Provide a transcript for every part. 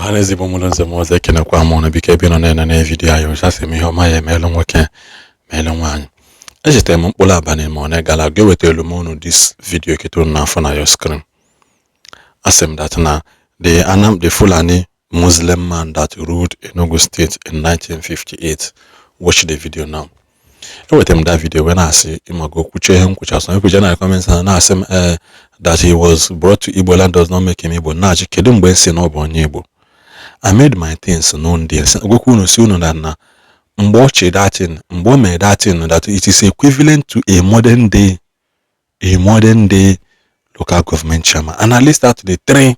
Ọhaneze Igbo mụrụ nze m ọzọ, ekenekwa m ụnụ. Biko, ebe ị nọ na-enene video anyị, ụcha m ihe ọma ya emeelu nwoke, meelu nwaanyị. Echetara m mkpụrụ abalị ma ọ gara aga ewetelu m unu this video kịta unu na-afụ na your screen. Asị m that na the Anam, the Fulani Muslim man that ruled Enugu State in 1958. Watch the video now. Ewetara m that video wee na-asị, ịmago, kwuchie ihe m kwuchasị, ekwuche na comment na na-asị m ee, that he was brought to Igbo land does not make him Igbo. Na-achị kedu mgbe m si na ọ bụ onye Igbo? I made my things known there. Gwekwa unu si unu na mgbe ọ chị that thing, mgbe o mere that thing, that it is equivalent to a modern day local government chairman, and at least that the three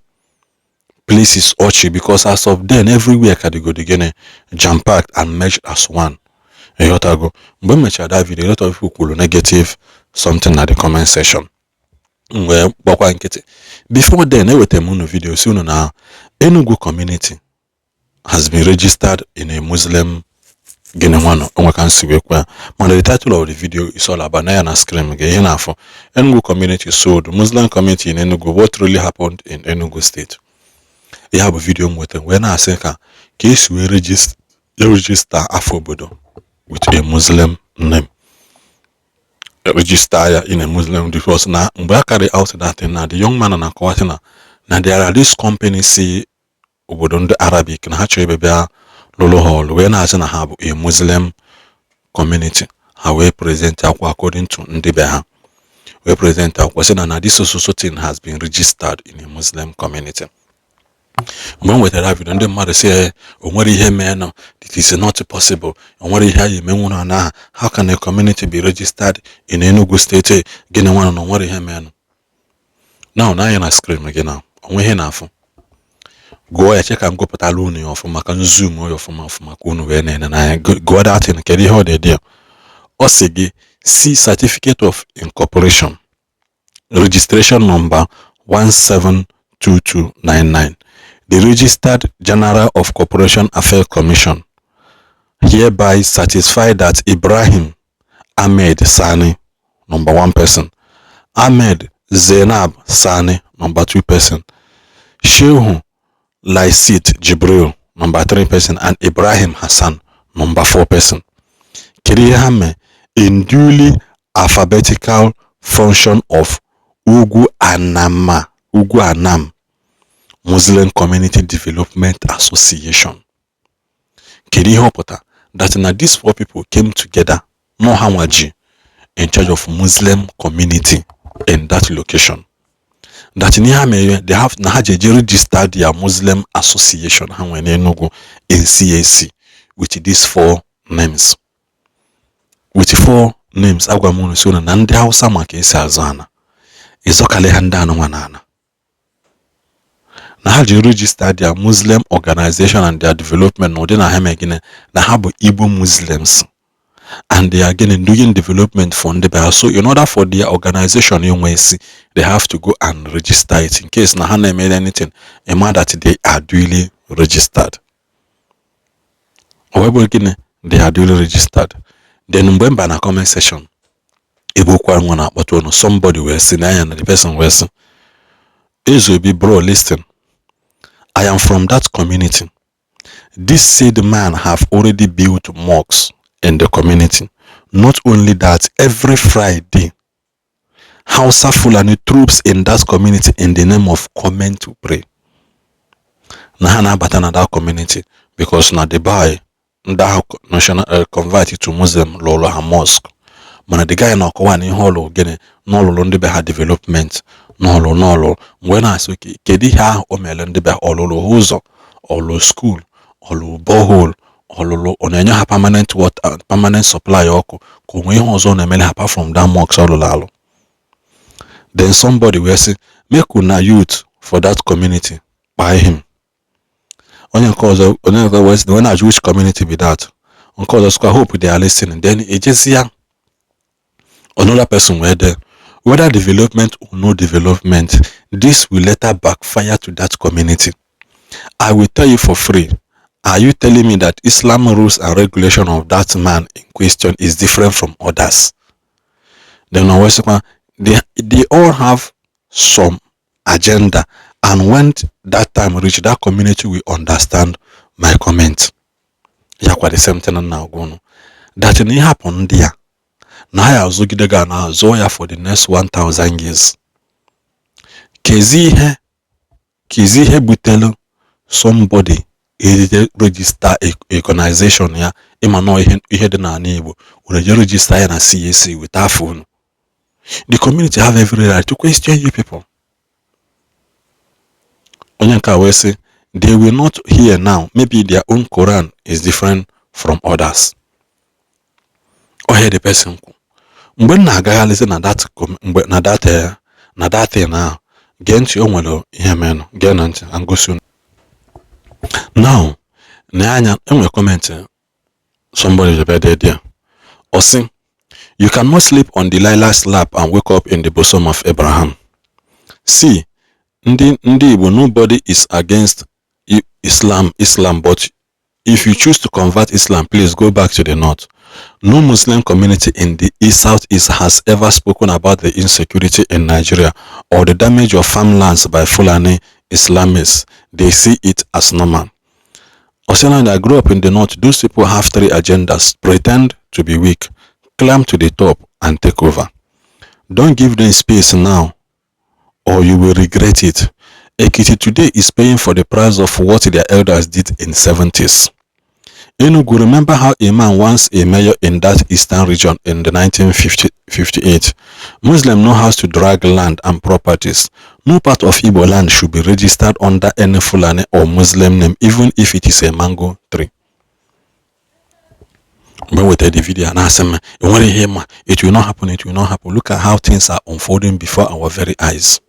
places ọchị, because as of then everywhere kadigodi gịnị, jam packed and merged as one. Ịghọtago? Mgbe m mechara that video, a lot of people kwuru negative something na the comment section. M wee gbakwa nkịtị. Before then, ewetara m unu video si unu na Enugu community has been registered in a Muslim gịnị nwanụ onwe ka nsi wee kwa. Mana the title of the video is all about na ya na screen gị ihe na-afọ: Enugu community sold, Muslim community in Enugu, what really happened in Enugu State. Ya bụ video m nwetara wee na-asị ka esi wee register afọ obodo with a Muslim name, register ya in a Muslim, because na mgbe a carry out that thing, na the young man na-akọwasị na there are these companies si obodo ndị Arabic na ha chọrọ ebe bịa lụrụ ha ọlụ, wee na-asị na ha bụ a Muslim community. Ha wee present akwụkwọ according to ndị be ha, wee present akwụkwọ sị na this so thing has been registered in a Muslim community. Mgbe m nwetara video, ndị mmadụ sị o nwere ihe mee nọ, it is not possible, o nwere ihe anyị emenwu na aha. How can a community be registered in Enugu State? Gịnị nwanụ na o nwere ihe mee nọ now? Na anya na screen gị na onwe ihe na-afụ, gụọ ya. Che ka m gụpụtala unu ya ọfụma, ka m zoom ya ọfụma ọfụma ka unu wee na-ene n'anya. Gụọ datin. Kedu ihe ọ dị dị ya? Ọ sị gị si certificate of incorporation, registration number 172299, the Registrar General of Corporation Affairs Commission hereby certify that Ibrahim Ahmed Sani, number one person, Ahmed Zainab Sani, number two person, Shehu Laisit Jibril, number three person, and Ibrahim Hassan, number four person. Kedu ihe ha mee? In duly alphabetical function of Ugwu Anama, Ugwu Anam Muslim Community Development Association. Kedu ihe ọ pụtara? That na these four people came together, no, ha nwa ji in charge of Muslim community in that location, that ihe ha mere, they have na ha ji eje register their Muslim association ha nwere n'Enugu in CAC with these four names, with four names. Agwa m unu si unu na ndị Hausa ma ka esi azụ ana ịzọkalị ha, ndị anụnwa na ana na ha ji register their Muslim organization and their development n'ụdị na ha mee gịnị, na ha bụ Igbo Muslims and they are gịnị, doing development for ndị be ha. So in order for their organization inwe isi, they have to go and register it in case na ha na-eme anything, ema that they are duly registered. Ọ wee bụrụ gịnị? They are duly registered. Then mgbe mba na comment section ebe okwu ahụ na-akpọta ụnụ, somebody wee sị n'anya na the person wee sị, "Ezeobi, bro, listen, I am from that community. This said man have already built mosques in the community. Not only that, every Friday, Hausa Fulani troops in that community in the name of coming to pray." Na ha na-abata na that community because na the boy ndị ahụ national convert to Muslim lụrụ ha mosque. Mana the guy na-akọwa na ihe ọlụ gịnị n'ọlụlụ ndị be ha development n'ọlụ n'ọlụ. Mgbe na-asị, oke, kedu ihe ahụ o mere ndị be ha? Ọlụlụ ha ụzọ, ọlụ school, ọlụ borehole, ọlụlụ ọ na-enye ha permanent water, permanent supply ọkụ, ka o nwee ihe ọzọ ọ na-emere ha apart from that mosque ọ lụrụ alụ? Then somebody wee sị, "Make una youth for that community kpai him." Onye nke ọzọ, onye nke wee sị, wee na-ajụ, "Which community be that?" Nke ọzọ sịkwa, "Hope they are listening." Then ejezi another person wee there, "Whether development or no development, this will later backfire to that community. I will tell you for free. Are you telling me that Islam rules and regulation of that man in question is different from others?" Then o wee sịkwa, they all have some agenda. And when that time reach, that community will understand my comment. Ya kwa the same thing na agwa unu that na ịhapụ ndị a na ya azụgide ga na azụ ya for the next 1000 years. Kezi ihe butelu somebody ejije register a organization ya? Ịma nọ ihe dị n'ala Igbo, unu eje register ya na CAC with afọ unu. The community have every right to question you people. Onye nke a wee sị, "They will not hear now. Maybe their own Quran is different from others." Ohe the person kwu mgbe m na-agagharịzi na that mgbe na that thing ahụ. Gee ntị, o nwere ihe menụ. Gee na ntị and gosi unu now na anya enwere comment somebody ebe there. Ọ sị, "You cannot sleep on Delilah's lap and wake up in the bosom of Abraham. See, ndị Igbo, nobody is against Islam, but if you choose to convert Islam, please go back to the north. No Muslim community in the East Southeast has ever spoken about the insecurity in Nigeria or the damage of farmlands by Fulani Islamists. They see it as normal." Osina, I grew up in the north. Those people have three agendas: pretend to be weak, climb to the top, and take over. Don't give them space now, or you will regret it. Ekiti today is paying for the price of what their elders did in 70s. Enugu, remember how a man once a mayor in that eastern region in the 1958. Muslims know how to drag land and properties. No part of Igbo land should be registered under any Fulani or Muslim name, even if it is a mango tree." Mgbe m wetara the video, na-asị m enwere ihe ma it will not happen, it will not happen. Look at how things are unfolding before our very eyes.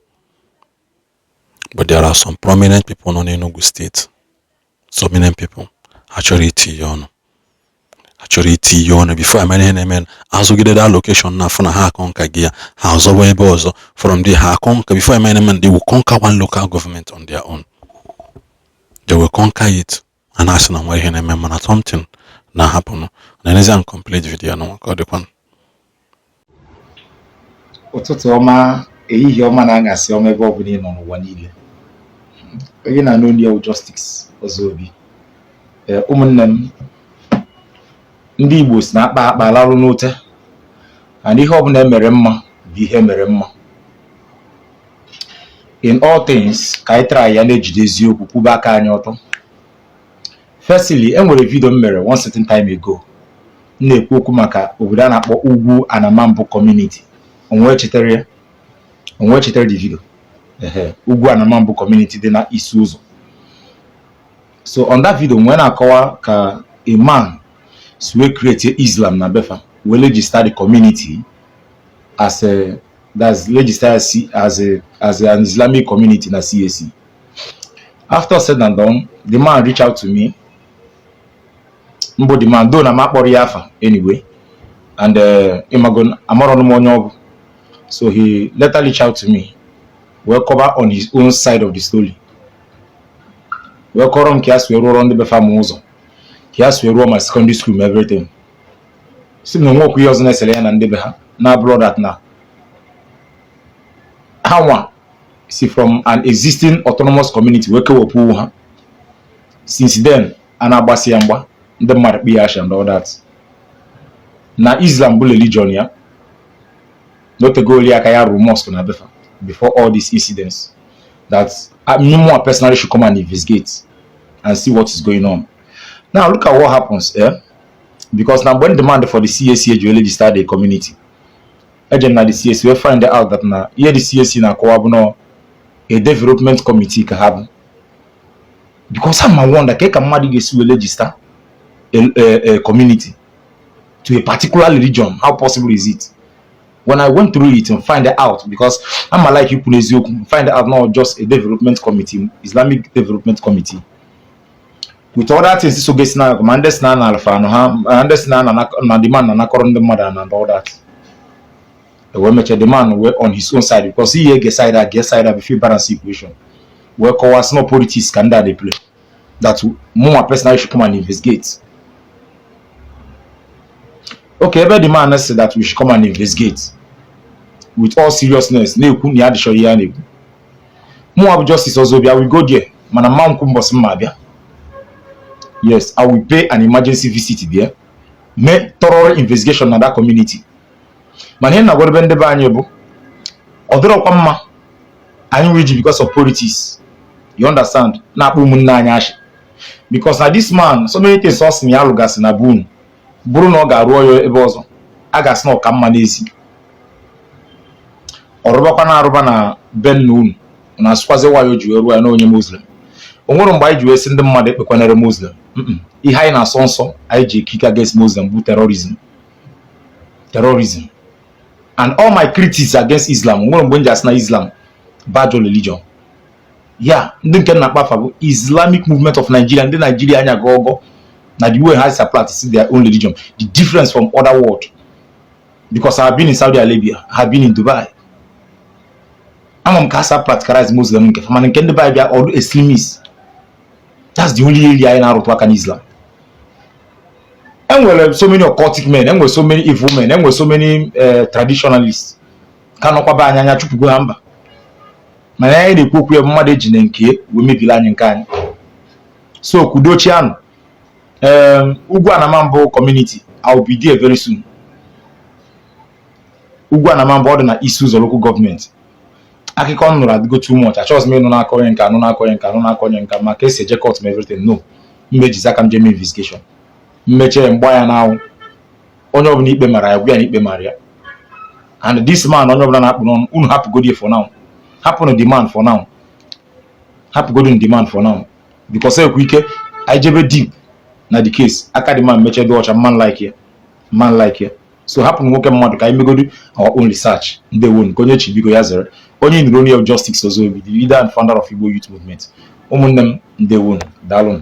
But there are some prominent people nọ n'Enugu State, prominent people, ha chọrọ iti ya ọnụ, ha chọrọ iti ya ọnụ before amara ihe na-eme. Azụgide that location na afụ na ha akọ gị ya, ha azọwa ebe ọzọ. From there ha akọ before amara ihe na-eme, they will conquer one local government on their own. They will conquer it. A na-asị na nwere ihe na-eme, mana something na-ahapụ na enezi complete video nụ ka ọ dịkwa. Ụtụtụ ọma, ehihie ọma na anyasị ọma, ebe ọbụla ị nọ n'ụwa niile. Onye na-anụ olu ya wụ Justice Ozobi. Ee, ụmụnne m, ndị Igbo si na akpa akpa larụ n'ute, and ihe ọbụla emere mma bụ ihe mere mma. In all things, ka anyị try ya na-ejide eziokwu, kwụba aka anyị ọtọ. Firstly, e nwere video m mere one certain time ago m na-ekwu okwu maka obodo a na-akpọ Ugwu Anamambu community. Onwe chetara ya? Onwe chetara the video? Ehe, Ugwu Anamambu community dị na isi ụzọ. So on that video, nwee na-akọwa ka a man si wee create Islam na befa, wee register the community as a, that's register as an Islamic community na CAC. After said and done, the man reach out to me, mbụ the man, though na m akpọrọ ya afa anyway, and ịmago amarọ m onye ọ bụ. So he later reach out to me, wee cover on his own side of the story, wee kọrọ m ka ya si wee rụọrọ ndị befa m ụzọ, ka ya si wee rụọ ma secondary school ma everything. Si m na onwe okwu ihe ọzọ na-esere ya na ndị be ha na abụrụ that na ha nwa si from an existing autonomous community wee kewapụ ha. Since then, a na-agbasi ya mgba, ndị mmadụ kpe ya asha and all that, na Islam bụ religion ya, n'otego oli aka ya rụrụ mosque na befa before all these incidents, that me personally should come and investigate and see what is going on. Now look at what happens, eh? Because na when demand for the CAC ji register the community, ejem na the CAC wee find out that na ihe the CAC na-akọwa bụ na a development committee ka ha bụ, because ama wonder ka mmadụ ga-esi wee register a community to a particular religion. How possible is it? When I went through it and find out, because I'm like ikwu n'eziokwu, find out not just a development committee, Islamic development committee with other things. So gesi na ma ndị si na alfa anụ ha, ma ndị si na the man na anakọrọ ndị mmadụ and all that. Wee mechaa, the man wee on his own side, because ihe get side a get side a before balance equation, wee kọwaa sị no politics ka ndị a dey play, that mụnwa personally should come and investigate. Okay, ebe the man say that we should come and investigate with all seriousness, na-ekwu na ya adịchọrọ ihe a na-ekwu. Mụnwa bụ Justice Ozobi, I will go there, mana mma nkwụ mbọsị mma abịa. Yes, I will pay an emergency visit there, mee thorough investigation na that community. Mana ihe na-agwadebe ndị be anyị bụ, ọ dịrọkwa mma anyị nwere iji because of politics, you understand, na-akpọ ụmụnne anyị ashị, because na this man, so many things ọ sị na ya lụgasị na be unu, bụrụ na ọ ga-arụ ya ebe ọzọ, a ga-asị na ọka mma n'ezi. Ọ rụbakwa na arụba na be nna unu, na asụkwazi nwaanyị o ji wee ruo ya na onye Muslim. O nwere mgbe anyị ji wee sị ndị mmadụ ekpekwanere Muslim. Ihe anyị na-asọ nsọ anyị ji ekike against Muslim bụ terrorism, terrorism. And all my critics against Islam, nwere mgbe m ji asị na Islam bad religion ya. Ndị nke na akpafa bụ Islamic Movement of Nigeria, ndị Nigeria anya ga ọgọ na the way ha si practice their own religion, the difference from other world, because I have been in Saudi Arabia, I have been in Dubai. Ama m ka ha practicalize Muslim nke, mana nke ndị be anyị bịa ọdụ extremist. That's the only area anyị na-arụtụ aka n'Islam. Enwere so many occultic men, enwere so many evil men, enwere so many traditionalists ka nọkwa be anyị anya chụpụgo ha mba. Mana anyị na-ekwu okwu ya, mmadụ eji na nke wee mebiri anyị nke anyị. So kwudochianụ. Ugwu Anamambụ community, I will be there very soon. Ugwu Anamambụ, ọ dị na Isi Ụzọ Local Government. Akụkọ m nụrụ adịgo too much. Achọghịzi m ịnụ n'aka onye nke, anụ n'aka onye nke, anụ n'aka onye nka, maka esi eje court ma everything. No, mmejizi aka m jee mee investigation, mmechie ya, mgba ya n'anwụ. Onye ọbụla ikpe mara ya, gwa ya na ikpe mara ya. And this man, onye ọbụla na-akpụ n'ọnụ, unu hapụgodi for now, hapụnụ the man for now, hapụgodi the man for now, because ekwu ike anyị jebe deep na the case, aka the man mechie dị ọcha. Man like ya, man like ya. So hapụnụ nwoke mmadụ ka anyị megodi our own research. Ndewo. Nke onye chi, biko ya zere. Onye nụrụ onye, Justice Ozobi, the leader and founder of Igbo Youth Movement. Ụmụnne m, ndewo, daalụnụ.